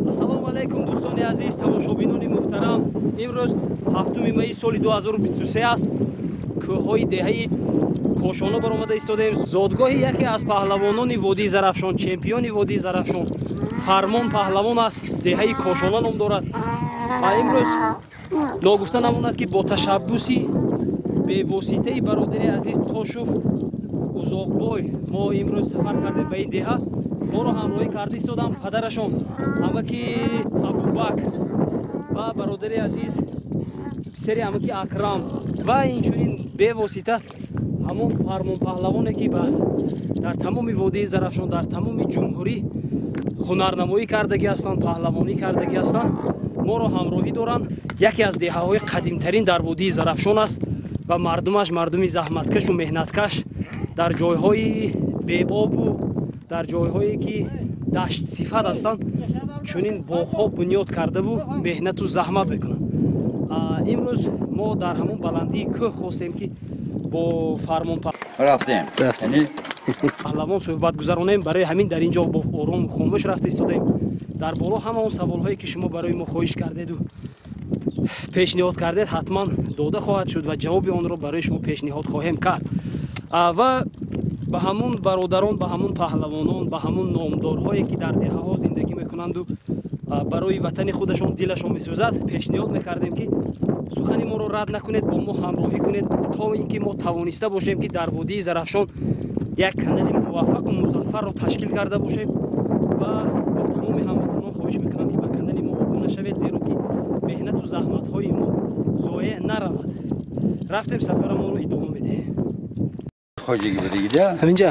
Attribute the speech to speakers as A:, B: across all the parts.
A: Ассалому алайкум дӯстони азиз, тамошобинони муҳтарам. Имрӯз 7 майи соли 2023 аст. Кӯҳҳои деҳаи Кошона баромада истодаем. Зодгоҳи яке аз паҳлавонони водии Зарафшон, чемпиони водии Зарафшон Фармон Паҳлавон аст. Деҳаи Кошона ном дорад ва имрӯз ногуфта намонад, ки бо ташаббуси бевоситаи бародари азиз Тошув Узоқбой мо имрӯз сафар кардем ба ин деҳа. Моро ҳамроҳӣ карда истодам падарашон амаки Абубакр ва бародари азиз писари амаки Акрам ва инчунин бевосита ҳамон Фармон Паҳлавоне, ки дар тамоми водии Зарафшон, дар тамоми ҷумҳурӣ ҳунарнамоӣ кардагӣ ҳастанд, паҳлавонӣ кардагӣ ҳастанд, моро ҳамроҳӣ доранд. Яке аз деҳаҳои қадимтарин дар водии Зарафшон аст ва мардумаш мардуми заҳматкашу меҳнаткаш, дар ҷойҳои беобу дар ҷойҳое ки даштсифат ҳастанд, чунин боғҳо бунёд кардаву меҳнату заҳмат мекунанд. Имрӯз мо дар ҳамон баландии кӯҳ хостем, ки бо Фармон Паҳлавон суҳбат гузаронем. Барои ҳамин дар ин ҷо бо орому хомӯш рафта истодаем. Дар боло ҳама он саволҳое, ки шумо барои мо хоҳиш кардеду пешниҳод кардед, ҳатман дода хоҳад шуд ва ҷавоби онро барои шумо пешниҳод хоҳем кард. Ва ба ҳамун бародарон, ба ҳамун паҳлавонон, ба ҳамун номдорҳое, ки дар деҳаҳо зиндагӣ мекунанду барои ватани худашон дилашон месӯзад, пешниҳод мекардем, ки сухани моро рад накунед, бо мо ҳамроҳӣ кунед, то ин ки мо тавониста бошем, ки дар водии Зарафшон як канали муваффақу музаффарро ташкил карда бошем. Ва ба тамоми ҳамватанон хоҳиш мекунам, ки ба канали мо обуна шавед, зеро ки меҳнату заҳматҳои мо зоеъ наравад. Рафтем, сафарамонро идома медиҳем.
B: Хоҷагӣ будагида.
A: Ҳаминҷа?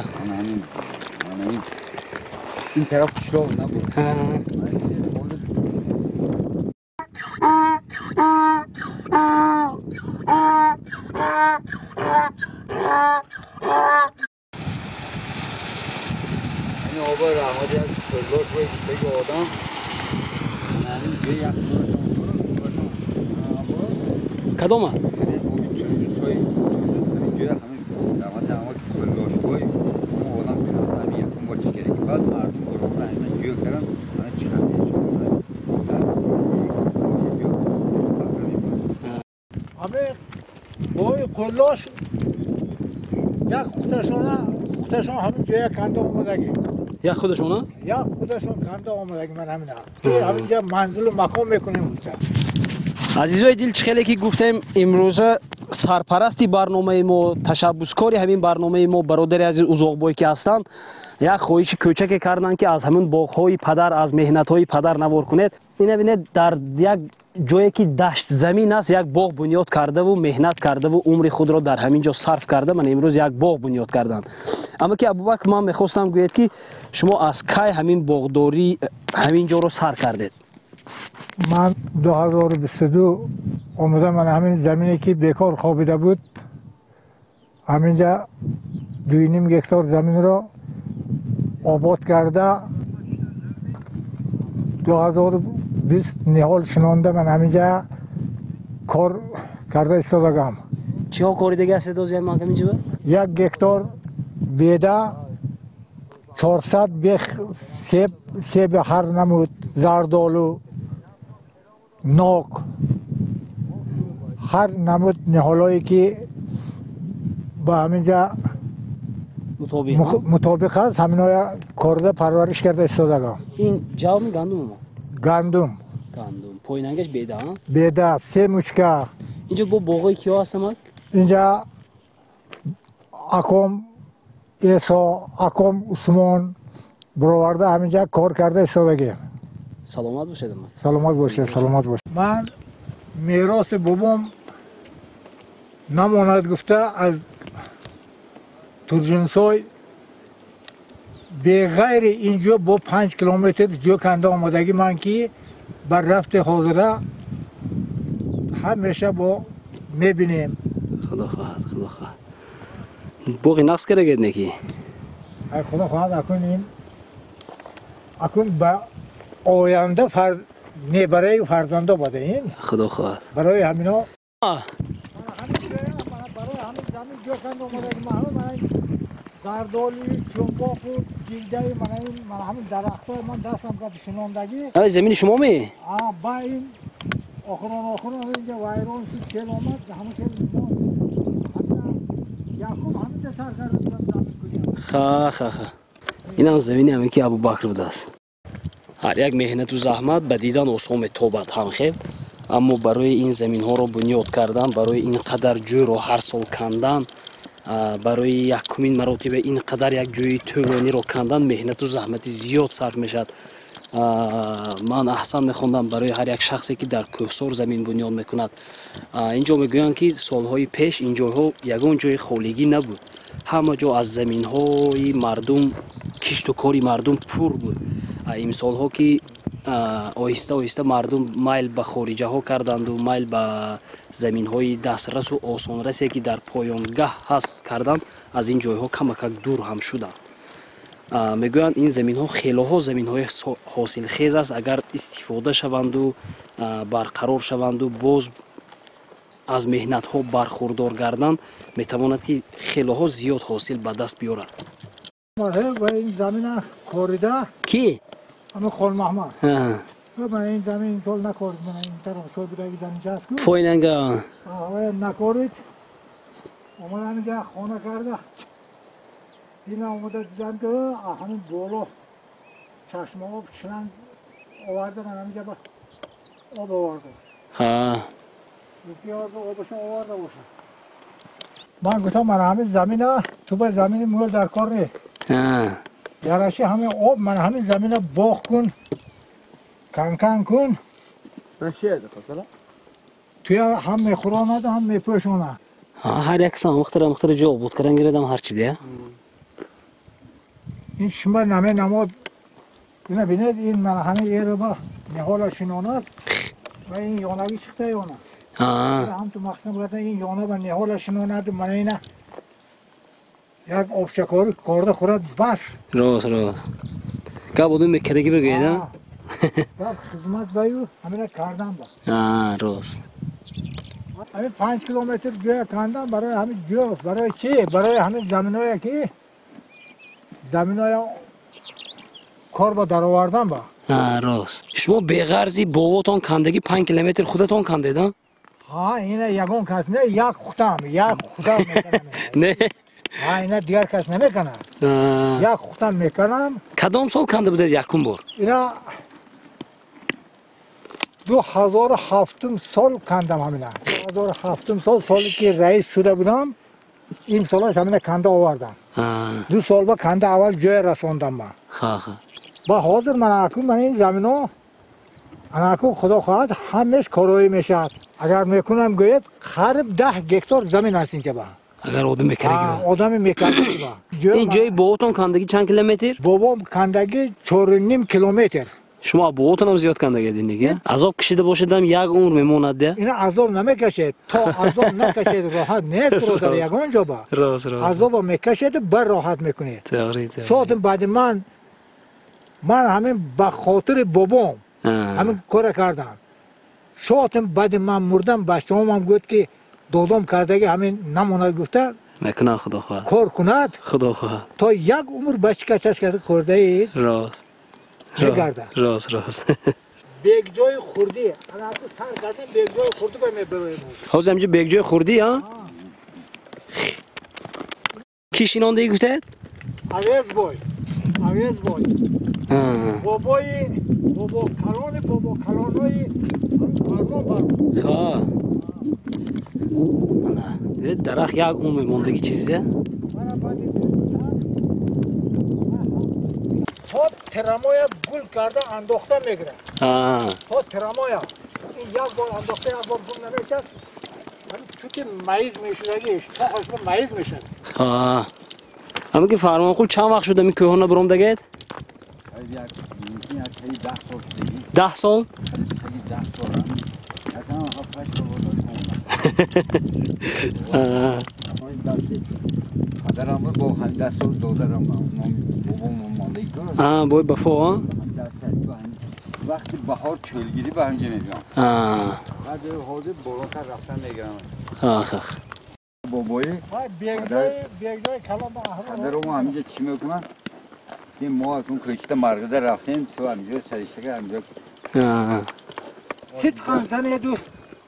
B: Ин тараф қишлоқ набуд. Ин оба раҳмати як қӯллош бо беги одам. Ҳамин ҷои як
A: кадома?
C: Қӯллош як худашона, худашон ҳамин ҷоя канда омадагӣ.
A: Як худашона?
C: Як худашон канда омадагӣ. Ман ҳамина ҳаминҷа манзилу макон мекунем.
A: Азизои дил, чӣ хеле ки гуфтем, имрӯза сарпарасти барномаи мо, ташаббускори ҳамин барномаи мо бародари азиз Узоқбой ки ҳастанд, як хоҳиши кӯчаке карданд, ки аз ҳамин боғҳои падар, аз меҳнатҳои падар навор кунед. Ина бинед, дар як ҷое ки дашт замин аст, як боғ бунёд кардаву меҳнат кардаву умри худро дар ҳамин ҷо сарф карда, ман имрӯз як боғ бунёд карданд. Аммо ки Абубакр, ман мехостам гӯяд, ки шумо аз кай ҳамин боғдорӣ ҳамин ҷоро сар кардед?
C: Ман 2022 омадам, ман ҳамин замине ки бекор хобида буд, ҳаминҷа 2.5 гектар заминро обод карда, 2020 ниҳол шинонда, ман ҳаминҷа кор карда истодагам.
A: Чиҳо коридагӣ ҳастед ҳозир ман ҳаминҷа?
C: 1 гектар беда, 400 бех себ, себи ҳар намуд, зардолу, нок, ҳар намуд ниҳолое ки ба ҳаминҷа мутобиқ аст, ҳаминоя корда парвариш карда истодагам.
A: Ин ҷавми гандум?
C: Гандум.
A: Гандум. Поинангаш беда?
C: Беда, се мучка.
A: Инҷо бо боғои киҳо ҳастамак?
C: Инҷа аком Эсо, аком Усмон бироварда ҳаминҷа кор карда истодагем.
A: Саломат бошед.
C: Саломат бошед, саломат бошед. Ман мероси бобом намонад гуфта аз Турҷунсой беғайри ин ҷо бо 5 километр ҷо канда омадагӣ ман, ки бар рафти ҳозира ҳамеша бо мебинем.
A: Худо хоҳад, худо хоҳад. Боғи нақс кардагед неки?
C: Худо хоҳад, акун ин акун ба оянда небараи фарзандо бада ин.
A: Худо хоҳад.
C: Барои ҳамино Зардоли, чӯпоқу, ҷилдаи мана ин мана ҳамин дарахтҳои ман дастам кард шинондагӣ.
A: Ай замини шумо ме?
C: А, ба ин охирон охирон инҷа вайрон шуд, сел омад, ҳама хел монд. Якум ҳаминҷа сар карда будам замин кунем.
A: Ха, ха, ха. Инам замини ҳамин ки Абубакр будааст. Ҳар як меҳнату заҳмат ба дидан осон метобад ҳамхел, аммо барои ин заминҳоро бунёд кардан, барои ин қадар ҷӯйро ҳар сол кандан, барои якумин маротиба ин қадар як ҷӯи тӯлониро кандан меҳнату заҳмати зиёд сарф мешавад. Ман аҳсан мехондам барои ҳар як шахсе ки дар кӯҳсор замин бунёд мекунад. Ин ҷо мегӯянд ки солҳои пеш ин ҷойҳо ягон ҷои холигӣ набуд, ҳама ҷо аз заминҳои мардум, кишту кори мардум пур буд. Имсолҳо ки оҳиста оҳиста мардум майл ба хориҷаҳо карданду майл ба заминҳои дастрасу осонрасе ки дар поёнгаҳ ҳаст карданд, аз ин ҷойҳо камакак дур ҳам шуданд. Мегӯянд, ин заминҳо хелоҳо заминҳои ҳосилхез аст, агар истифода шаванду барқарор шаванду боз аз меҳнатҳо бархурдор гарданд, метавонад ки хелоҳо зиёд ҳосил ба даст биёрад.
C: Ва ин замина корида.
A: Ки?
C: Ҳамин Холмаҳмад. Ман ин замин ин сол накорид, ман ин тараф шой будаги заминча аст ку.
A: Фойнанга.
C: Накорид. Омада ҳаминҷа хона карда. Ина омада дидам ки ҳамин боло чашма об шланг оварда, ман ҳаминҷа ба об оварда. Обашон оварда бошад. Ман гуфтам, ман ҳамин замина ту ба замини мӯл дар кор не. Яраши ҳамин об ман ҳамин замина боғ кун, канкан кун. Туя ҳам мехӯронад, ҳам мепӯшонад.
A: Ҳар як сан мухтара мухтара ҷо обод кардан гирадам ҳар чи дия.
C: Ин шума наменамод. Ина бинед, ин ман ҳамин эроба ниҳола шинонад ва ин ёнаги чиқта ёна. Ҳам ту мақсад бурда ин ёна ба ниҳола шинонад, мана ина як обчакори корда хӯрад, бас.
A: Рост, рост. Гап одам мекардаги бигӯед, а?
C: Гап хизмат баю ҳамина кардан ба.
A: Рост.
C: Ҳамин 5 километр ҷоя кандам барои ҳамин ҷо, барои чӣ? Барои ҳамин заминое ки заминоя кор ба даровардан ба.
A: Рост. Шумо беғарзи бовотон кандагӣ 5 километр худатон кандед, а?
C: Ҳа, ина ягон кас не, як худам, як худам мекунам.
A: Не?
C: Ҳа, ина дигар кас намекунад. Як худам мекунам.
A: Кадом сол канда будед якум бор?
C: Ина 2007-ум сол кандам ҳамина. 2007-ум сол, соле ки раис шуда будам, ин солаш ҳамина канда овардам. 2 сол ба канда аввал ҷоя расондам ман. Ба ҳозир ман акун ман ин замино ана акун худо хоҳад ҳамеш короӣ мешавад. Агар мекунам гӯяд, қариб 10 гектар замин аст инҷа ба.
A: Агар одам мекардаги.
C: Одами мекардаги ба.
A: Ин ҷои боботон кандагӣ чанд километр?
C: Бобом кандагӣ 4,5 километр.
A: Шумо боботонам зиёд кандагедин дига, азоб кашида бошедам, як умр мемонад я.
C: Ина азоб намекашед, то азоб накашед роҳат нест, бародар, ягон ҷо ба.
A: Рост, рост.
C: Азобо мекашед, бар роҳат мекунед.
A: Тоғри, тоғри.
C: Соатим баъди ман ҳамин ба хотири бобом ҳамин кора кардам. Соатим баъди ман мурдам, бачаҳомам гуфт ки додом кардаги ҳамин намонад гуфта.
A: Мекунад, худо хоҳад.
C: Кор кунад.
A: Худо хоҳад.
C: То як умр бачка чашкада хӯрдаи.
A: Рост.
C: Мегардад.
A: Рост, рост.
C: Бегҷои хурдӣ ана сар кардем, бегҷои хурдӣ ба мебароем.
A: Ҳозир ҳамҷо бегҷои хурдӣ, а ки шинондаи гуфтед?
C: Авезбой, Авезбой, бобои бобо калони бобо калонои фармон бар.
A: Ха, ана дидед, дарахт як умр мемондагӣ чизе.
C: Мана баъди то тирамоя гул карда андохта мегирад. То тирамоя ин як бор андохта, як бор гул намешад. Тути маиз мешудагиш то хошба маиз мешад.
A: Ҳамин ки Фармонқул, чанд вақт шуд ҳамин кӯҳона биромдагед?
B: Мумкин як таги 10 сол шудагӣ.
A: 10 сол?
B: Таги 10 сол. Якам 7-8 сол боз. Падарам буд, бо 18 сол додарам, бобом мондаги.
A: Бой бафо.
B: Вақти баҳор чӯлгирӣ ба ҳамҷа мебиём. Баъд ҳозир болотар рафтан мегирам.
A: Ах.
B: Бобои падару мо ҳаминҷо чӣ мекунанд? Мо акун кӯчида марғида рафтем, ту ҳаминҷо сариштага ҳаминҷо.
C: Сидқан занеду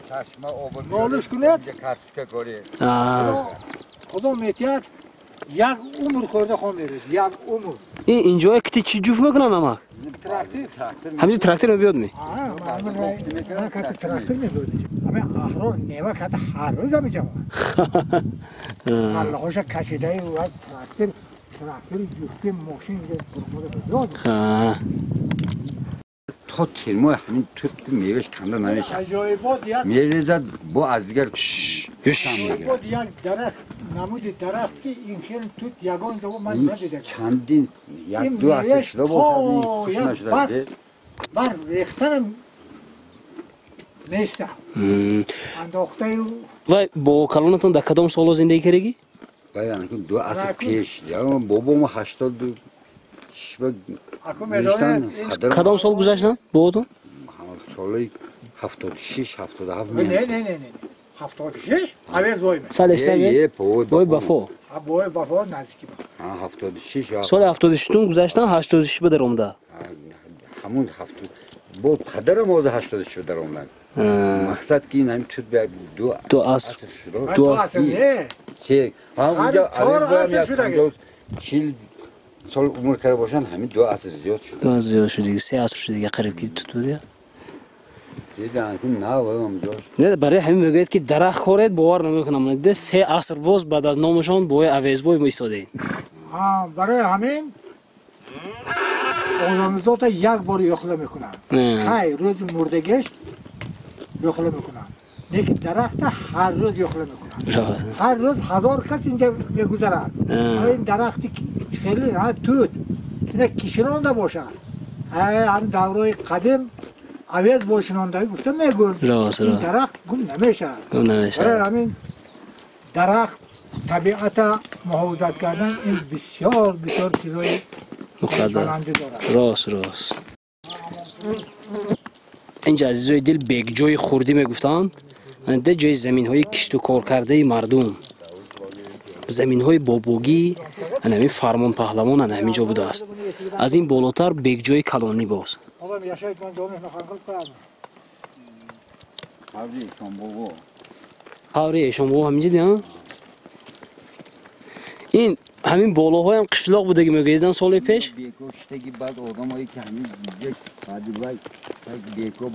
B: чашма об
C: болиш кунед.
B: Картошка кори.
C: Худо метиҳад, як умр хӯрда хон меред, як умр.
A: Ин инҷое кити чӣ ҷуфт мекунанд амак?
C: Трактор.
A: Ҳаминҷо трактор мебиёд ми?
C: Ман кати трактор мебиёд. Ҳамин аҳрор нева кати ҳар рӯз ҳамиҷава. Аллоҳоша кашидаи ва трактор, трактори ҷуфти мошин бурмода биёд.
B: То тирмои ҳамин тут меваш канда намешавад.
C: Аҷоибот як
B: мерезад бо аз дигар
C: аҷоибот як дарахт, намуди дарахт ки ин хел тут ягон ҷо ман надидам.
B: Чандин як ду аср шуда бошад, хуш нашуда.
C: Бар рехтанам неста. Андохтаю.
A: Вай бо калонатон дар кадом солҳо зиндагӣ кардагӣ?
B: Вай 2 аср пеш. Бобомо 82
A: Кадом сол гузаштанд боботон?
B: Соли 76, 77.
C: Не, не, не, не. 76 авез бой.
A: Сол истаги? Бой бафо.
C: Бой бафо наздики.
B: 76.
A: Соли 76 гузаштанд, 86 ба даромада.
B: Ҳамун 70 бо падарам оз 86 ба даромаданд. Мақсад ки ин ҳамин тут ба
A: ду аср
B: шуда.
C: Ду аср не.
B: Се. Ҳа унҷа авез бой 40 сол умр карда бошанд, ҳамин 2 аср зиёд шуд.
A: 2 аср зиёд шуд, 3 аср шуд, дига қариб ки тут буд. Не, барои ҳамин мегӯяд ки дарахт коред, бовар намекунам. Дида 3 аср боз баъд аз номашон бои Авезбой меистодем.
C: Барои ҳамин одамзода як бор ёхла мекунанд. Кай рӯзи мурдагиш ёхла мекунанд. Лекин дарахта ҳар рӯз ёхла мекунанд. Ҳар рӯз 1000 кас инҷа мегузарад. Ин дарахти хеле тут ина кишинонда бошад. Ҳамин давраи қадим Авез бошинондаги гуфта мегӯянд. Ин дарахт гум намешавад.
A: Гум намешавад.
C: Барои ҳамин дарахт табиата муҳофизат кардан ин бисёр бисёр чизҳои
A: муқаддас
C: дорад.
A: Рост, рост. Инҷа азизои дил бегҷои хурдӣ мегуфтанд. Де ҷои заминҳои кишту кор кардаи мардум. Заминҳои бобогӣ ҳамин фармон паҳлавон ҳамин ҷо будааст. Аз ин болотар бегҷои калонӣ боз. Қаври Эшонбобо ҳаминҷо ди, ин ҳамин болоҳоям қишлоқ будаги мегӯядан соли пеш?
B: Беко шитаги баъд одамое ки ҳамин баъди вай беко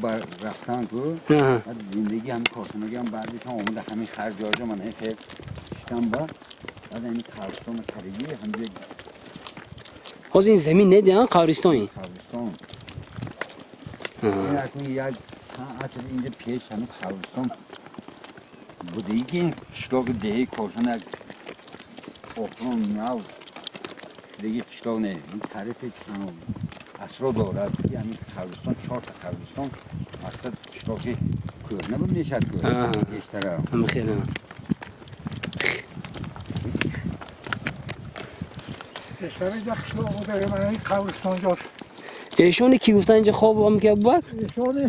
B: рафтан ку баъд зиндагӣ ҳамин корхонагиам баъдишам омада ҳамин харҷоҷо ман хел шитам ба баъд ҳамин қабристони қарибӣ ҳамҷо.
A: Ҳозир ин замин не диҳан қабристон ин?
B: Қабристон. Акун як аср инҷа пеш ҳамин қабристон будаги ки қишлоқи деҳаи Кошон як охирон нав шудаги қишлоқ не, ин таърихи асро дорад ки ҳамин қабристон 4 қабристон мақсад қишлоқи кӯҳна буд мешавад ку пештара.
C: Пештара инҷа қишлоқ буда, ин қабристон ҷош.
A: Эшоне ки гуфтан инҷа хоб ам ки Абубакр?
C: Эшони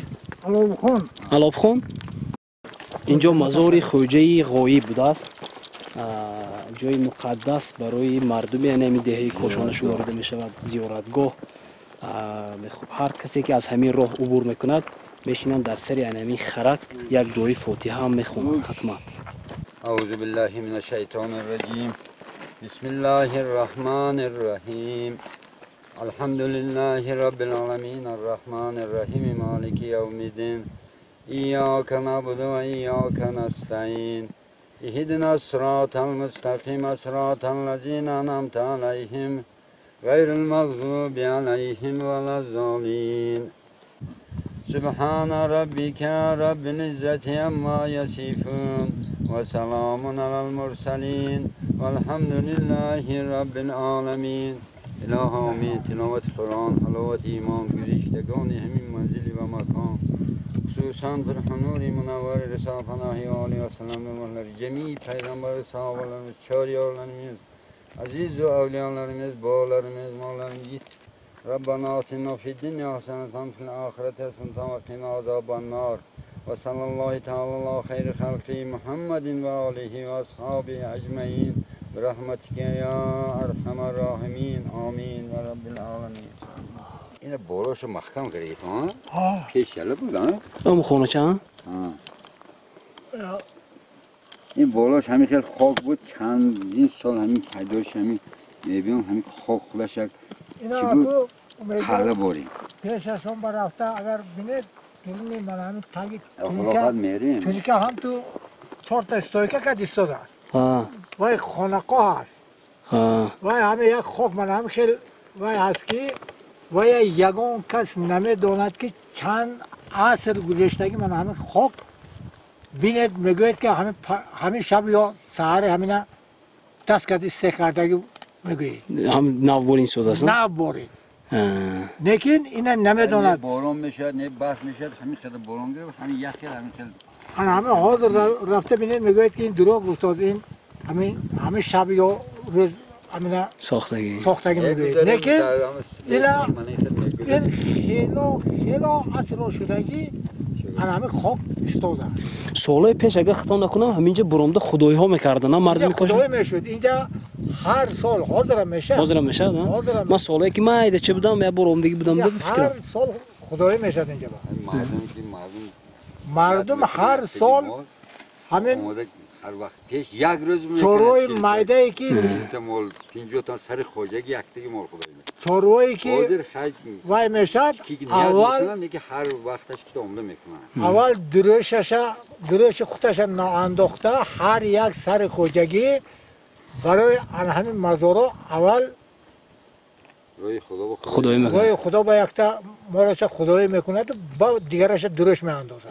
C: Алобхон.
A: Алобхон? Инҷо мазори хоҷаи ғоиб будааст. Ҷои муқаддас барои мардуми ҳамин деҳаи Кошона шуморида мешавад, зиёратгоҳ. Ҳар касе ки аз ҳамин роҳ убур мекунад, мешинанд дар сари ҳамин харак як дуои фотиҳа ҳам мехонанд ҳатман.
B: Аузу биллаҳи минаш шайтонир раҷим. Бисмиллаҳир раҳмонир раҳим. Алҳамдулиллаҳи роббил оламин арраҳмонир раҳим молики явмиддин. Иёка наъбуду ва иёка настаин. اهدنا الصراط المستقيم صراط الذين أنعمت عليهم غير المغضوب عليهم ولا الضالين. سبحان ربك رب العزة عما يصفون وسلام على المرسلين والحمد لله رب العالمين. إله آمین. تلاوت قرآن، حلاوت ایمان، گذشتگان همین منزل و مکان، خصوصا در حنور منور رسا پناهی آله و سلام و جمیع پیغمبر sahabalarımız, çar yarlarımız, aziz ve evliyalarımız, bağlarımız, mallarımız git. Rabbana atina fid dünya haseneten fil ahireti haseneten ve qina azaban nar. وصلى الله تعالى على خير خلقه محمد وآله وأصحابه أجمعين برحمتك يا أرحم الراحمين آمين يا رب العالمين. این بالاشو محکم کردی تو ها؟ پیش یالا بود ها؟
A: ام خونه چند؟
B: این بالاش همین خیلی خاک بود چندین سال همین پیداش همین میبینم همین خاک خودش یک چی بود؟ قله باری
C: پیش از اون برافته اگر بینید دلمی من همین تاگی تونیکه هم تو 4 تا استویکه که ایستاده است وای خانقاه هست وای همه یک خاک من هم خیلی وای هست که وای یگان کس نمیداند که چند عصر گذشتگی من همه خاک بینید میگوید که همه شب یا سحر همینا دست کردی سه کردگی میگویید
A: هم نو بارین سوز است
C: نو بارین لیکن اینا نمیداند
B: نه باران میشد نه برف میشد همین خیلی باران گرفت همین یخ کرد همین خیلی
C: همه حاضر رفته بینید میگوید که این دروغ گفتاد این همه شب یا روز همینا ساختگی میگوید لیکن این خیلی عصر شدگی همه خاک ایستاده.
A: سالهای پیش اگر خطا نکنم همینجا برآمده خدایی‌ها میکردن مردم کاشان.
C: خدایی میشد اینجا هر سال حاضر میشه.
A: حاضر میشه نه؟ من سالهایی که من ایده چه بودم یا برآمدگی بودم به فکرم.
C: هر سال خدایی میشد اینجا. مردم هر سال همین
B: هر وقت پیش یک روز میکنه.
C: چوروی مایده ای که
B: مال 50 تا سر خوجگی یک دیگه مال خدایی میکنه.
C: چورویی که وای میشد اول
B: که هر وقتش که عمده میکنن.
C: اول دروش خودش ناانداخته هر یک سر خوجگی برای همین مزارا اول
B: روی خدا
A: خدایی میکنه.
C: روی خدا با یک تا مالش خدایی میکنه با دیگرش دروش میاندازه.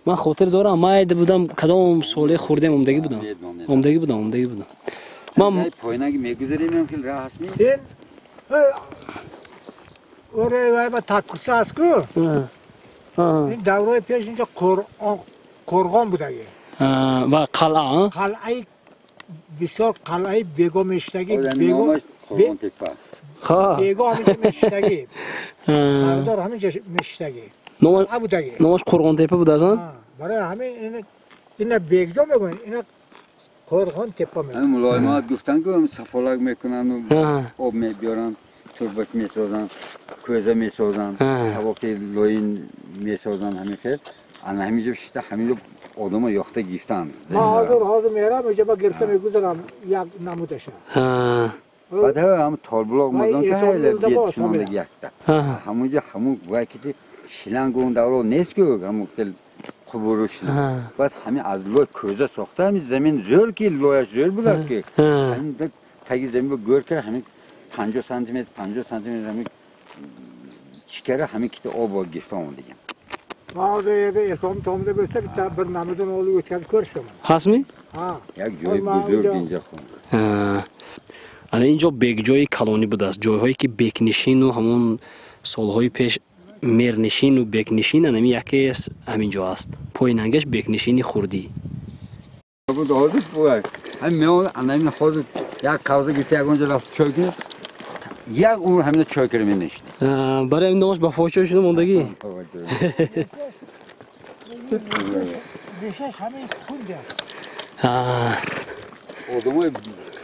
A: من خاطر دارم من ایده بودم کدام ساله خوردیم عمدگی بودم عمدگی بودم من
B: پایینگی میگذریم هم که راه هست می
C: این اوره وای با تاکوسه است کو این دوره پیش اینجا قرغان بوده
A: و قلعه
C: قلعه بسیار قلعه بیگو میشتگی بیگو بیگو همینجا میشتگی سردار همینجا میشتگی
A: نامش قرغان تپه بود از آن؟
C: برای همین اینا بیگجا میگوین اینا قرغان تپه میگوین.
B: ملایمات گفتن که سفالک میکنن و آب میبیارن تربت میسازن کوزه میسازن طبقه لوین میسازن همین خیلی انا همینجا شده همینجا آدم یاخته گرفتن.
C: ما حاضر میرم اینجا با گرفته میگذارم یک نمودشه.
B: بعد هم تالبلاغ مردم که خیلی بیت شما یکتا همونجا همون وقتی شلنگ اون دوره نیست که همون قبور شلنگ بعد همین از لای کوزه ساخته همین زمین زور که لایش زور بود است که همین تگی زمین با گور کرد همین 50 سانتی متر 50 سانتی متر همین چیکاره همین که آب گرفته آمد دیگه.
C: ما به اسلام تامده گفته bir namudun oğlu ötkazib ko'rishdi.
A: Hasmi?
C: Ha.
B: Як ҷои бузург инҷа хон.
A: Ана инҷо бекҷои калонӣ будааст. Ҷойҳое ки бекнишину ҳамон солҳои пеш мернишину бекнишин анами яке ҳамин ҷо аст. Поинангаш бекнишини хурдӣ.
B: Буд ҳозир буд. Ҳам меон анами ҳозир як қавза гирифта ягон ҷо рафт чой кунед. Як умр ҳамина чой кира менишид.
A: Барои ҳамин номаш ба фочо шуда мондагӣ.
C: Бешаш ҳамин хунд аст.
B: Одамои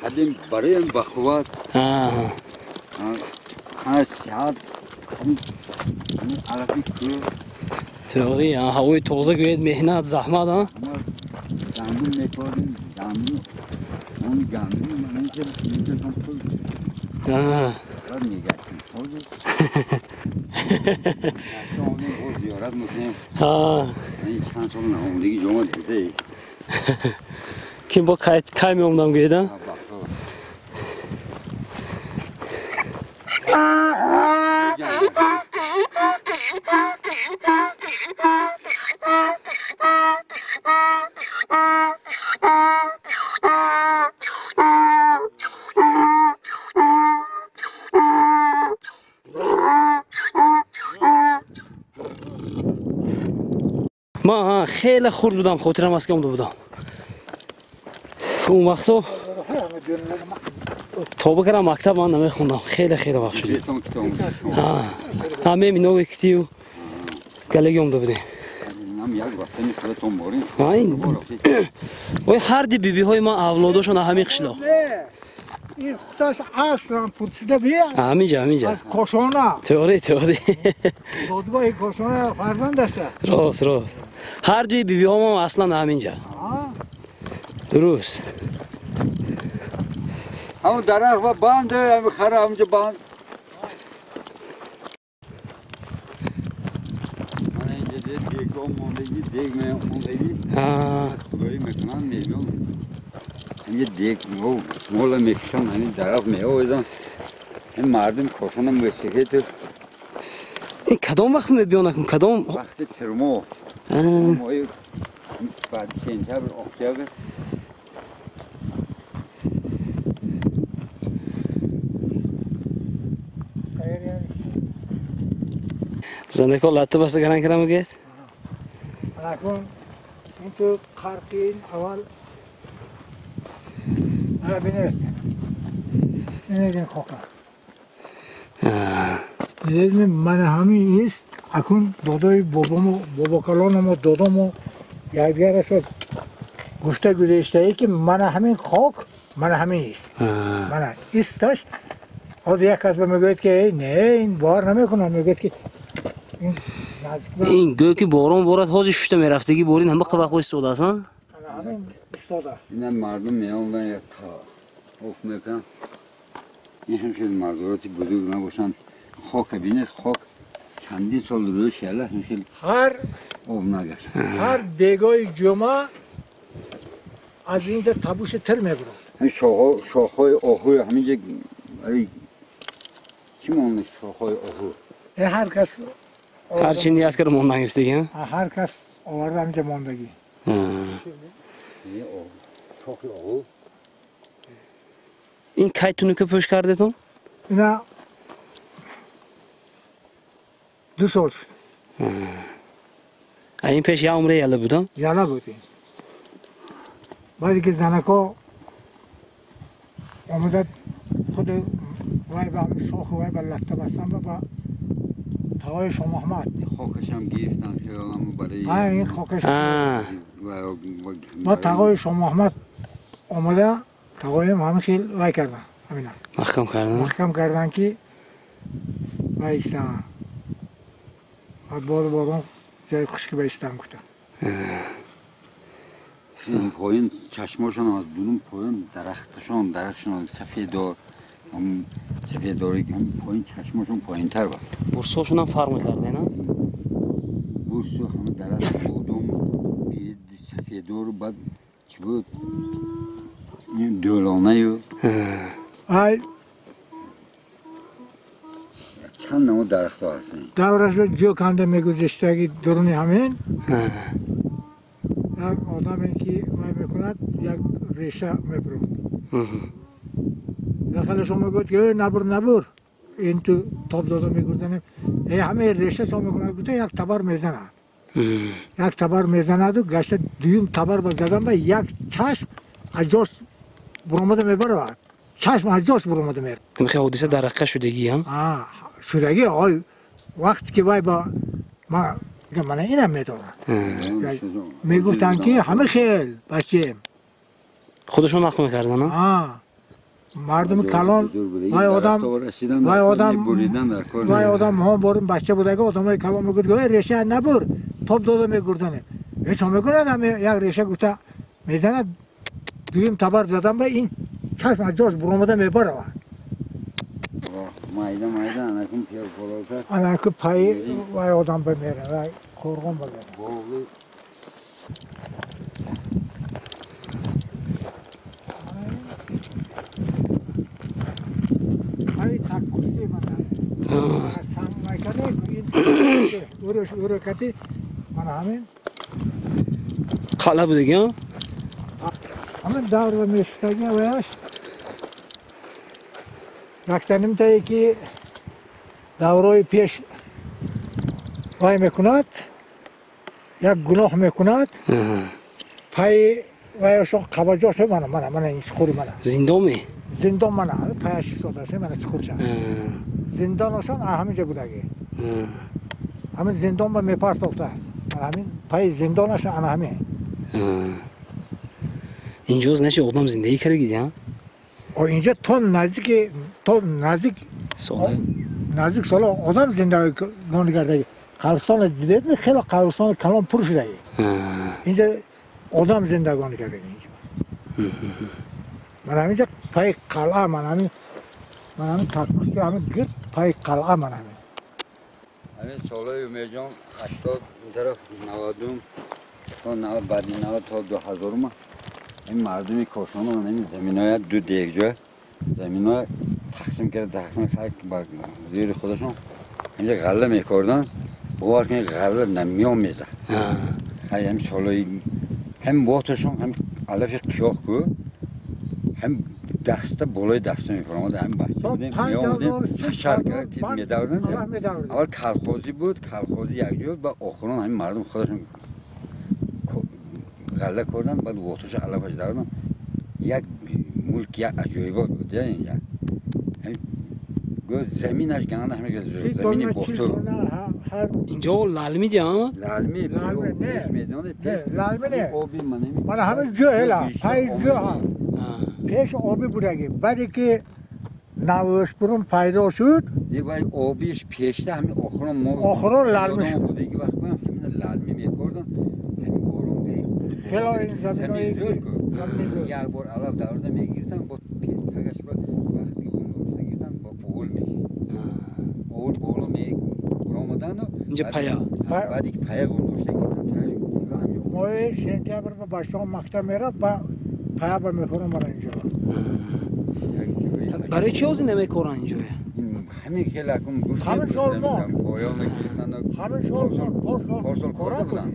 B: қадим барои бахувват ҳана сиҳат ҳамин алафи кӯ
A: Теория, ҳавои тоза гӯед, меҳнат, заҳмат, а?
B: Гандум мекордем, гандум, он гандум манинҷа мекардам пул. Баъд мегаштем. Ҳозир зиёрат мекунем. Чанд сол наомадагӣ ҷома дида.
A: Ким бо кай меомадам гӯед, а? Ман хеле хурд будам, хотирам аст ки омада будам. Он вақто то бикарам мактаб ман намехондам. Хеле хеле вақт шуд. Ҳа, ҳамем ино китию галеги омада будем.
B: Инам як ватани худатон борин.
A: Ой, ҳарди бибиҳои ман авлодошон ҳамин қишлоқ.
C: Ин худаш аслан пурсида бия.
A: Ҳаминҷа, ҳаминҷа.
C: Аз Кошона.
A: Тоғри, тоғри.
C: Додбои Кошона фарзанд аст.
A: Рост, рост. Ҳар дуи бибиҳомам аслан ҳаминҷа. Дуруст.
B: Ҳамон дарахт ва банд, ҳамин хара ҳаминҷа банд. Мана инҷа дегҳо мондагӣ, дег мондагӣ. Худоӣ мекунанд, мебиён. Инҷа дег мола мекушанд, ҳамин дарахт меовезанд. Ин мардум Кошона мусиқӣ ту.
A: Ин кадом вақт мебиён акун? Кадом?
B: Вақти тирмо. Моҳи сентябр, октябр.
A: Занако латта баста гаран кардам мегӯяд?
C: Акун ин ту қарқи аввал бинед. Инедин хока. Дидед, мана ҳамин ист акун додои бобому, бобокалоному, додому якдигараш гуфта гузаштае ки мана ҳамин хок, мана ҳамин ист. Мана исташ. Ҳозир як кас ба мегӯяд ки эй не, ин бовар намекунам, мегӯяд ки
A: ин гӯё ки борон борад, ҳозир шушта мерафтагӣ борин ҳама вақт истодааст, а?
B: Ина мардум меомаданд, як оф мекунанд. Ин ҳам хел мазороти бузург набошанд. Хока бинед, хок чандин сол рӯи шала ҳам хел об нагашт.
C: Ҳар бегоҳи ҷумъа аз инҷа табуши тир мебурад.
B: Ҳамин шохҳои оҳу ҳаминҷа чӣ монда шохҳои оҳу?
C: Ҳар кас
A: ҳар чи ният кард мондан гирифтагӣ,
C: ҳар кас оварда ҳаминҷа мондагӣ.
B: Шохи оҳу.
A: Ин кай тунука пӯш кардетон?
C: Ина 2 сол шуд.
A: Ин пеш як умре яла буд,
C: яла буд ин. Баъде ки занако омада худ вай ба ҳамин шохи вай ба латта бастан ба тағои Шомаҳмад.
B: Хокашам гирифтан хиёлам барои
C: ин хокаш. Ба тағои Шомаҳмад омада тағоим ҳамин хел вай кардан, ҳамина.
A: Маҳкам кардан.
C: Маҳкам кардан ки вай истан. Баъд боду борон ҷои хушки ба истан гуфтан.
B: Поён чашмошон аз дунум поён дарахташон, дарахтшон сафеддор, сафеддори поён чашмошон поёнтар буд.
A: Бурсошонам фарқ мекард, на?
B: Бурсу ҳама дарахт бодом сафеддору баъд чӣ буд? Дӯлонаю.
C: Ай
B: чанд намуд дарахтҳо ҳастанд?
C: Давраш ҷо канда мегузаштаги дуруни ҳамин як одаме ки вай мекунад, як реша мебурад. Яхелашон мегӯяд ки набур, набур, ин ту тоб дода мегурданем. Э ҳамаи реша со мекунад, гуфта як табар мезанад. Як табар мезанаду гашта дуюм табар ба задан ба як чашм аз ҷош буромада мебаравад. Чашм аз ҷош буромада меравад.
A: Мехоҳ ҳодиса дар ҳақиқат шудагӣ, ҳам?
C: Шудагӣ, ой, вақте ки вай ба мана инам медонад. Мегуфтанд ки ҳама хел бачаем.
A: Худашон нақл мекарданд,
C: мардуми калон вай одам, вай одам, вай одам ҳом борим бача будаги одамои калон мегуфт эй реша набур, тоб дода мегурданем. Ҳеч мекунад, як реша гуфта мезанад, дуюм табар задан ба ин чашм аз ҷош буромада мебаравад.
B: Майда майда анакун пиёз болота.
C: Анакун пайи вай одам ба меравад, вай қурғон ба меравад. Ай таккурси мана. Санг майкане ин урӯш урӯкати мана ҳамин.
A: Қалъа будагӣ,
C: ҳамин давр мешудаги ваяш. Яктанимтае ки даврои пеш вай мекунад, як гуноҳ мекунад, пайи ваяшо қабаҷош мана, мана, мана ин чуқури мана.
A: Зиндоме?
C: Зиндон мана, паяш истодааст, мана чуқурча. Зиндонашон ҳаминҷа будагӣ. Ҳамин зиндон ба мепартофтааст. Ҳамин пай зиндонаш ана ҳамин.
A: Инҷо значит одам зиндагӣ кардаги, а?
C: О, инҷо то наздик
A: сола
C: наздик сола одам зиндагӣ кардаги. Қабристон дидед, хеле қабристон калон пур шудаги. Инҷо одам зиндагонӣ кардаги инҷо. Ман ҳаминҷо пай қалъа, ман ҳамин таккушти ҳамин гирд пай қалъа ман ҳамин.
B: Ҳамин солҳои Умедҷон 80 ин тараф 90 то 90 баъди 90 то 2000 ин мардуми Кошона ҳамин заминоя ду дегҷо заминоя тақсим карда, тақсим карда ба зери худашон инҷа ғалла мекорданд. Бовар кунед, ғалла намиён мезад. Ҳамин солҳои ҳам боташон ҳам алафи қиёқ ку ҳам даста болои даста мефаромад. Ҳам бача будем, меомадем, ҳашар карда медаврданд. Аввал колхозӣ буд, колхозӣ якҷо буд, баъд охирон ҳамин мардум худашон ғалла карданд, баъд воташа алафаш дароданд. Як мулк, як аҷоибот буд инҷа. Заминаш ганда ҳамин замини боту.
A: Инҷо лалми диам?
B: Лалми,
C: не, лалми не. Мана ҳамин ҷо ҳела, пай ҷо ҳам. Пеш оби будаги. Баъде ки навӯшбурун пайдо шуд,
B: обиш пешта ҳамин охирон мо
C: охирон лалми шуд.
B: Будаги вақт ҳамин лалми мекорданд. Ҳамин борон
C: хело ин заминои
B: зӯр ку. Як бор алаф даврда мегирифтанд, бо тагаш ба вақти гундошта гирифтанд, бо овул мешид. Овул боло меомаданду.
A: Инҷа пая.
B: Баъде ки пая гундошта гирифтанд,
C: моҳи сентябр ба бачаҳо мактаб мерафт, ба пая ба мефурам мара инҷо.
A: Барои чӣ ҳозир намекоранд инҷоя?
B: Ҳамин хел акун гуфтем.
C: Ҳамин сол мо.
B: Поён мегирифтанд.
C: Ҳамин сол мо.
B: Порсол корда буданд.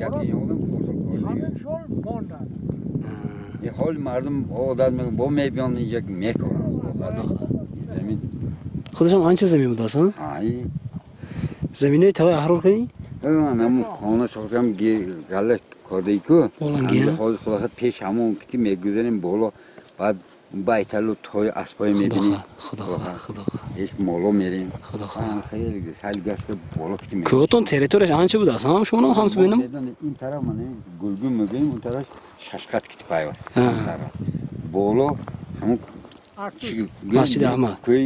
B: Гапи ёдам порсол корда.
C: Ҳамин сол монданд.
B: Ҳоли мардум одат мекунад, бо мебиёнд инҷа мекоранд. Замин.
A: Худашам анча замин будааст, а?
B: Ай.
A: Заминои тавай аҳрор кардӣ?
B: Ман ҳамун хона сохтам, ғалла кордаи ку. Ҳозир худохоҳад пеш ҳамон ки мегузарем боло, баъд байталу той аспои мебинем.
A: Худохоҳад, худохоҳад.
B: Ҳеч моло мерем.
A: Худохоҳад.
B: Хеле сал гашта боло ки мерем.
A: Кӯҳотон территорияш анча будааст, ҳам шумо ҳам ту бинам?
B: Ин тараф ман гулгун мегӯем, он тараф шашқат ки пайваст. Боло ҳамун
A: Масҷиди Аҳмад.
B: Кӯи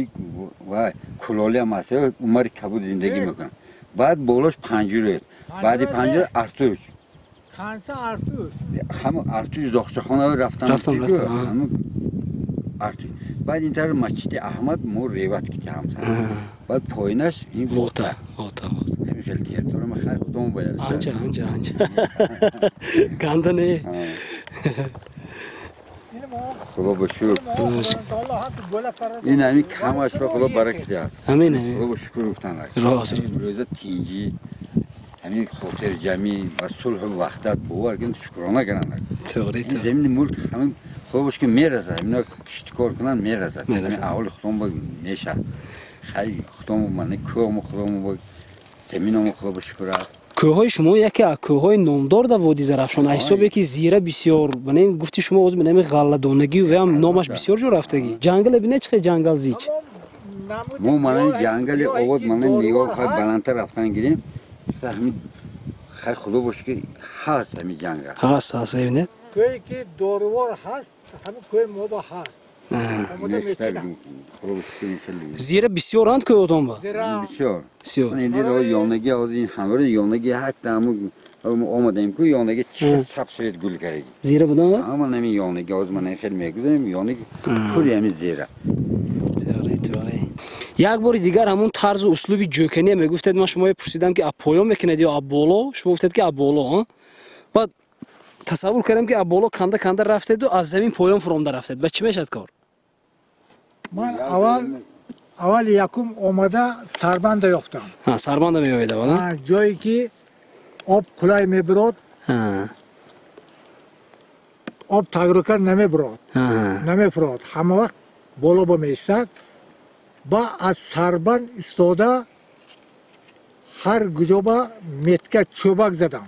B: ва кулоли ҳам аст, Умари Кабуд зиндагӣ мекунад. Баъд болош Панҷурет, баъди Панҷурет Артуш.
C: Ханса Артуш.
B: Ҳамун Артуш зоғчахона рафтан.
A: Рафтан, рафтан.
B: Ҳамун Артуш. Баъд ин тараф масҷиди Аҳмад мо реват ки ҳамсар. Баъд поинаш ин
A: вота, вота, вота.
B: Ҳамин хел территория ма хайр худомон бояд.
A: Анча, анча, анча. Ганда не.
B: Худо ба шукр. Ин ҳамин камаш ба Худо баракат диҳад.
A: Амин, амин.
B: Худо ба шукр гуфтан.
A: Рост.
B: Рӯза тинҷӣ, ҳамин хотирҷамӣ ва сулҳу ваҳдат бовар кунед, шукрона кунанд.
A: Тоғри,
B: Ин замини мулк ҳамин Худо ба шукр мерасад. Ҳамино киштикор кунанд мерасад. Аҳоли худомон ба мешавад. Хайр худомон ман кӯҳмо худомон ба заминомон Худо ба шукр аст.
A: Кӯҳҳои шумо яке аз кӯҳҳои номдор дар водии Зарафшон, аз ҳисобе ки зира бисёр, банем гуфти шумо оз менами ғалладонагӣ ва ҳам номаш бисёр ҷо рафтагӣ. Ҷангале бинед чӣ хел ҷангал зич.
B: Мо манами ҷангали овод манами нигоҳ хай баландтар рафтан гирем. Ҳамин хай Худо бош ки ҳаст ҳамин ҷангал.
A: Ҳаст, ҳаст, бинед.
C: Кӯе ки дорувор ҳаст, ҳамин кӯи мо ба ҳаст.
A: Зира бисёранд кӯҳотон ба?
B: Бисёр.
A: Бисёр.
B: Ёнаги ҳозир ин ҳамвора ёнаги ҳатто ҳамун омадаем ку ёнаги чӣ сабсавет гул кардаги.
A: Зира будан ва?
B: Ҳама ҳамин ёнаги ҳозир ман хеле мегузарем ёнаги пури ҳамин зира.
A: Тоғри, тоғри. Як бори дигар ҳамун тарзу услуби ҷӯкания мегуфтед, ман шумоя пурсидам ки аз поён мекунед ё аз боло, шумо гуфтед ки аз боло, баъд тасаввур кардам ки аз боло канда канда рафтеду аз замин поён фуромда рафтед. Ба чӣ мешавад кор?
C: Ман аввал якум омада сарбанда ёфтам.
A: Сарбанда меоед аввал?
C: Ҷое ки об қулай мебирод, об тагрука намебирод, намефурод. Ҳама вақт боло ба меистад. Ба аз сарбанд истода ҳар куҷо ба метка чӯбак задам.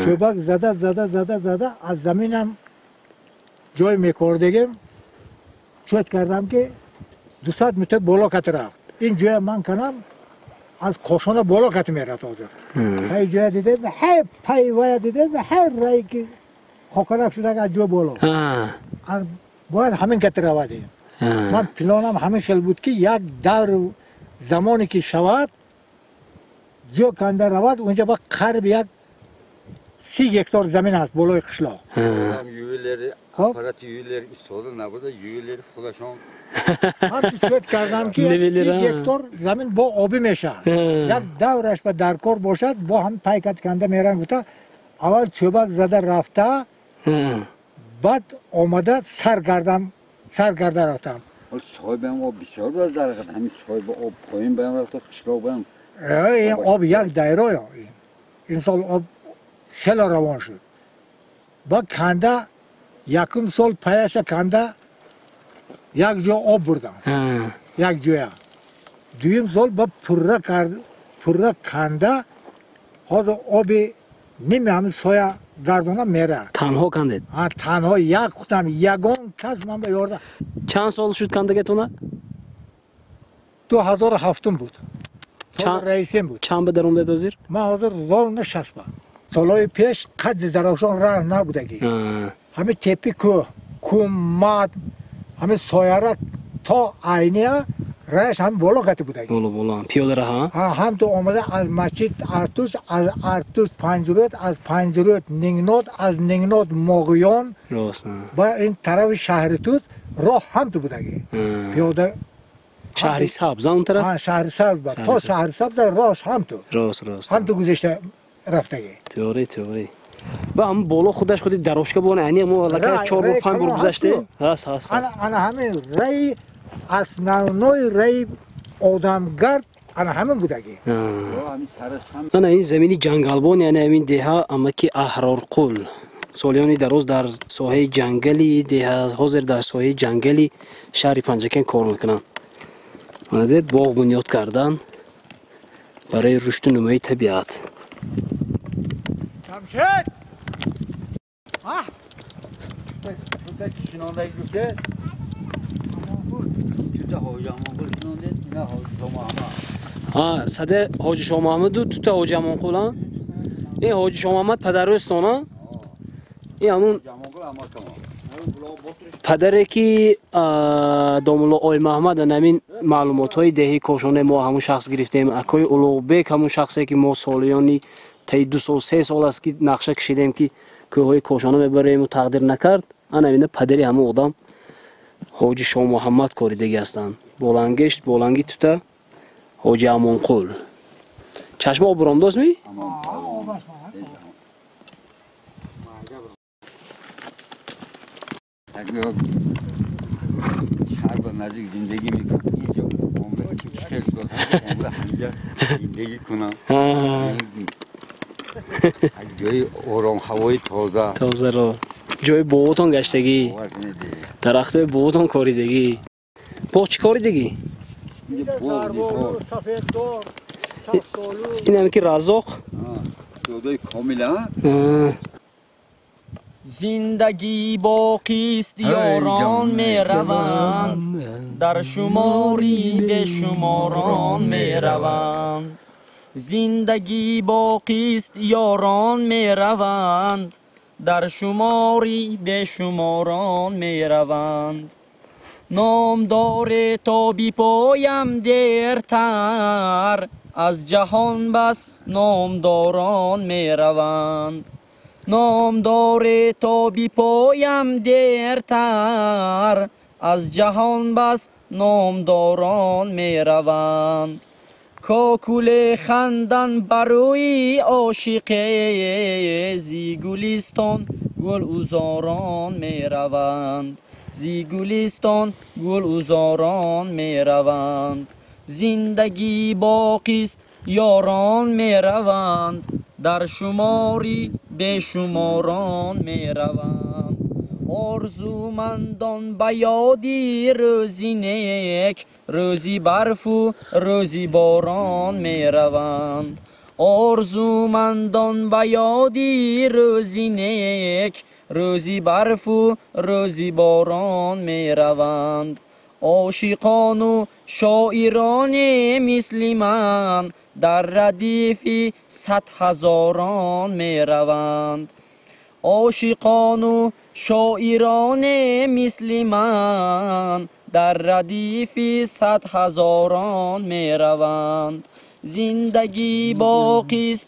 C: Чӯбак зада зада зада зада аз заминам ҷой мекордагим чӯт кардам ки 200 метр боло кати рафт. Ин ҷоя ман канам Аз Кошона боло кати мерад ҳозир. Пай ҷоя диде, ҳай пай вая диде, ҳай рае ки хокарак шуда аз ҷо боло. Бояд ҳамин кати равадем. Ман планам ҳамин хел буд ки як давр замоне ки шавад ҷо канда равад, унҷа ба қариб як 30 гектар замин ҳаст болои қишлоқ.
B: Аппарати ювелир истода набуда, ювелир худашон.
C: Ман писвет кардам ки 30 гектар замин бо обӣ мешавад. Як давраш ба даркор бошад, бо ҳам пайкат канда меран гуфта, аввал чӯбак зада рафта, баъд омада сар кардам, сар карда рафтам.
B: Соҳибам об бисёр буд дар ҳақиқат, ҳамин соҳиби об поин баям рафта, қишлоқ баям.
C: Ин об як дайроя. Ин сол об хеле равон шуд. Ба канда якум сол паяша канда як ҷо об бурдам. Як ҷоя. Дуюм сол ба пурра кард, пурра канда ҳозир оби ними ҳамин соя гардона мера.
A: Танҳо кандед?
C: Танҳо як худам, ягон кас ман ба ёрдам.
A: Чанд сол шуд кандагатона?
C: 2007 буд. Раисем буд.
A: Чанд ба даромадед ҳозир?
C: Ман ҳозир ровно 60 ба. Солҳои пеш қадди Зарафшон раҳ набудагӣ. Ҳамин тепи кӯҳ, кӯммад, ҳамин сояра то Айния раҳаш ҳам боло қати будагӣ.
A: Боло боло, пиёда раҳ,
C: ҳа? Ҳам ту омада аз масҷид Артуз, аз Артуз Панҷрӯд, аз Панҷрӯд Нингнод, аз Нингнод Моғиён.
A: Рост.
C: Ба ин тарафи шаҳри Туз роҳ ҳам ту будагӣ. Пиёда
A: шаҳри Сабз, он тараф?
C: Ҳа, шаҳри Сабз ба. То шаҳри Сабз роҳ ҳам ту.
A: Рост, рост.
C: Ҳам ту гузашта рафтагӣ.
A: Теория, теория. Ба ҳам боло худаш худи дарошка бона, яъне мо аллакай 4 бор 5 бор гузаштем. Ҳаст, ҳаст.
C: Ана ҳамин раи основной раи одамгард ана ҳамин будагӣ.
A: Ана ин замини ҷангалбон, яъне ҳамин деҳа амаки Аҳрорқул. Солиёни дароз дар соҳаи ҷангали деҳа, ҳозир дар соҳаи ҷангали шаҳри Панҷакент кор мекунанд. Ана дид боғ бунёд кардан барои рушду нумӯи табиат.
C: Шамшед!
A: Саде Ҳоҷи Шоҳмаҳмуду тута Ҳоҷи Амонқул, а? Ин Ҳоҷи Шоҳмаҳмад падарӯстон, а? Ин ҳамун падаре ки домулло Оймаҳмад ҳамин маълумотҳои деҳии Кошонаи мо ҳамун шахс гирифтем. Акои Улуғбек ҳамун шахсе ки мо солиёни таи 2 сол 3 сол аст ки нақша кашидем ки кӯҳҳои Кошона мебарему тақдир накард. Ана ҳамина падари ҳамун одам Ҳоҷи Шоҳмуҳаммад коридагӣ ҳастанд. Болангешт, боланги тута Ҳоҷи Амонқул. Чашма об буромдост ми?
B: Шаҳр ба наздик зиндагӣ мекунам. Инҷо омада хел шуд, омада ҳаминҷа зиндагӣ кунам. Ҷои ором, ҳавои тоза.
A: Тоза ро. Ҷои боботон гаштагӣ. Дарахтои боботон коридагӣ. Боғ чӣ коридагӣ? Ин ҳаме ки Раззоқ.
B: Ҷодаи комил, а?
D: Зиндагӣ боқист, ёрон мераванд, дар шумори бешуморон мераванд. Зиндагӣ боқист, ёрон мераванд, дар шумори бешуморон мераванд. Ном доре то бипоям дертар, аз ҷаҳон бас номдорон мераванд. Ном доре то бипоям дертар, аз ҷаҳон бас номдорон мераванд. Кокуле хандан барои ошиқе, зи гулистон гулузорон мераванд. Зи гулистон гулузорон мераванд. Зиндагӣ боқист, ёрон мераванд, дар шумори бешуморон мераванд. Орзумандон ба ёди рӯзи нек, рӯзи барфу рӯзи борон мераванд. Орзумандон ба ёди рӯзи нек, рӯзи барфу рӯзи борон мераванд. Ошиқону шоироне мисли ман Дар радифи 100 ҳазорон мераванд. Ошиқону шоироне мисли ман дар радифи 100 ҳазорон мераванд. Зиндагӣ боқист,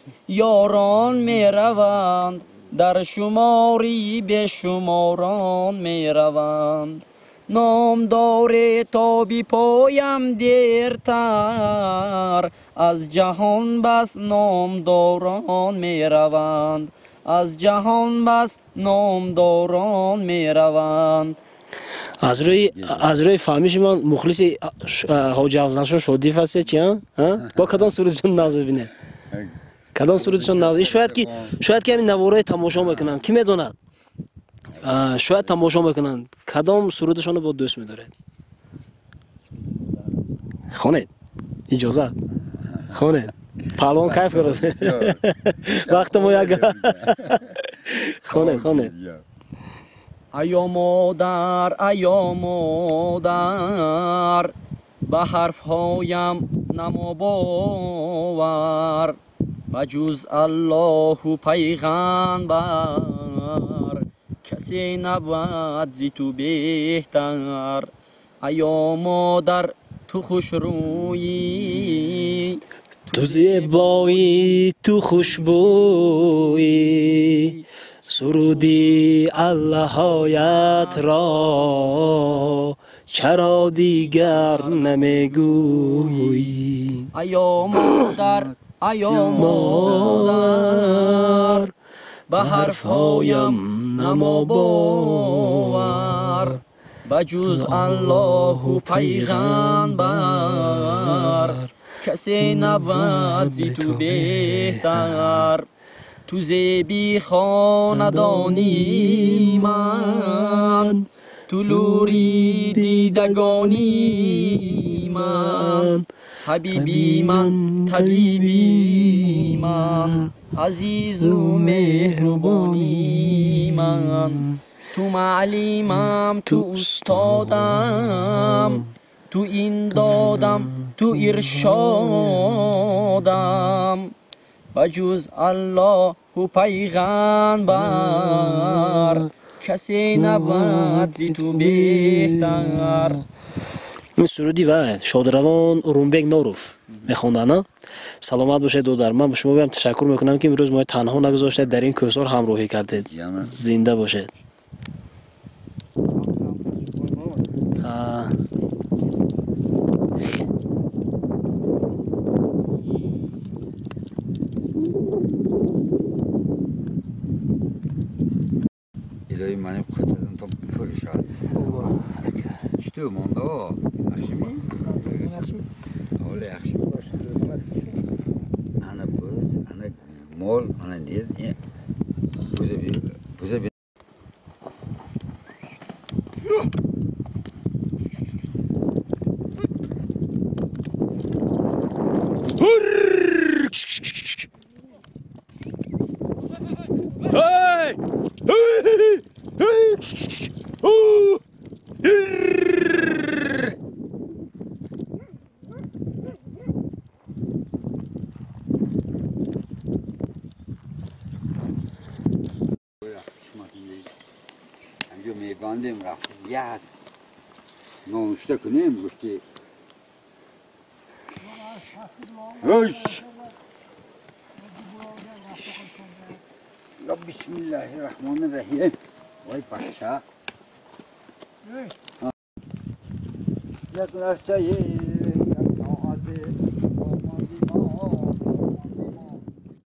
D: ёрон мераванд, дар шумори бешуморон мераванд. Ном доре то бипоям дертар, аз ҷаҳон бас номдорон мераванд, аз ҷаҳон бас номдорон мераванд.
A: Аз рӯи фаҳмиши ман мухлиси Ҳоҷи Афзалшоҳ Шодиев ҳастед чи? Бо кадом сурудшон нағз бибинед? Кадом сурудшон нағз? Шояд ки ҳамин навораи тамошо мекунанд, ки медонад? Шояд тамошо мекунанд. Кадом сурудашонро бо дӯст медоред? Хонед, иҷозат хонед. Паҳлавон кайф кард. Вақти мо як хонед, хонед.
D: Аё модар, аё модар, ба ҳарфҳоям намобовар, ба ҷуз Аллоҳу пайғамбар касе набад зи ту беҳтар. Аё модар, ту хушрӯӣ,
A: ту зебоӣ, ту хушбӯӣ, суруди аллаҳоятро чаро дигар намегӯӣ?
D: Аё модар, аё модар, ба ҳарфҳоям намобовар, ба ҷуз Аллоҳу пайғамбар касе набад зи ту беҳтар. Ту зеби хонадони ман, ту лури дидагони ман, ҳабиби ман, табиби ман, азизу меҳрубони ман. Ту маълимам, ту устодам, ту ин додам, ту иршодам, ба ҷуз Аллоҳу пайғамбар касе набад зи ту беҳтар.
A: Ин суруди ва шодравон Урумбек Норов мехонданд. Саломат бошед, додар. Ман ба шумо биям ташаккур мекунам, ки имрӯз моро танҳо нагузоштед, дар ин кӯҳсор ҳамроҳӣ кардед. Зинда бошед.
B: Илоҳи мани қутадан то пур шуд. Чӣ монда? Яхшими? Ҳоле яхши. Ана буз, ана мол, ана дед, буза би.
A: Hey! Hey! Hey!
B: Мебандем рафт як нонушта кунем, гуфти ҳуш. Я бисмиллаҳи раҳмони раҳим. Вай бача, як лаҳзаи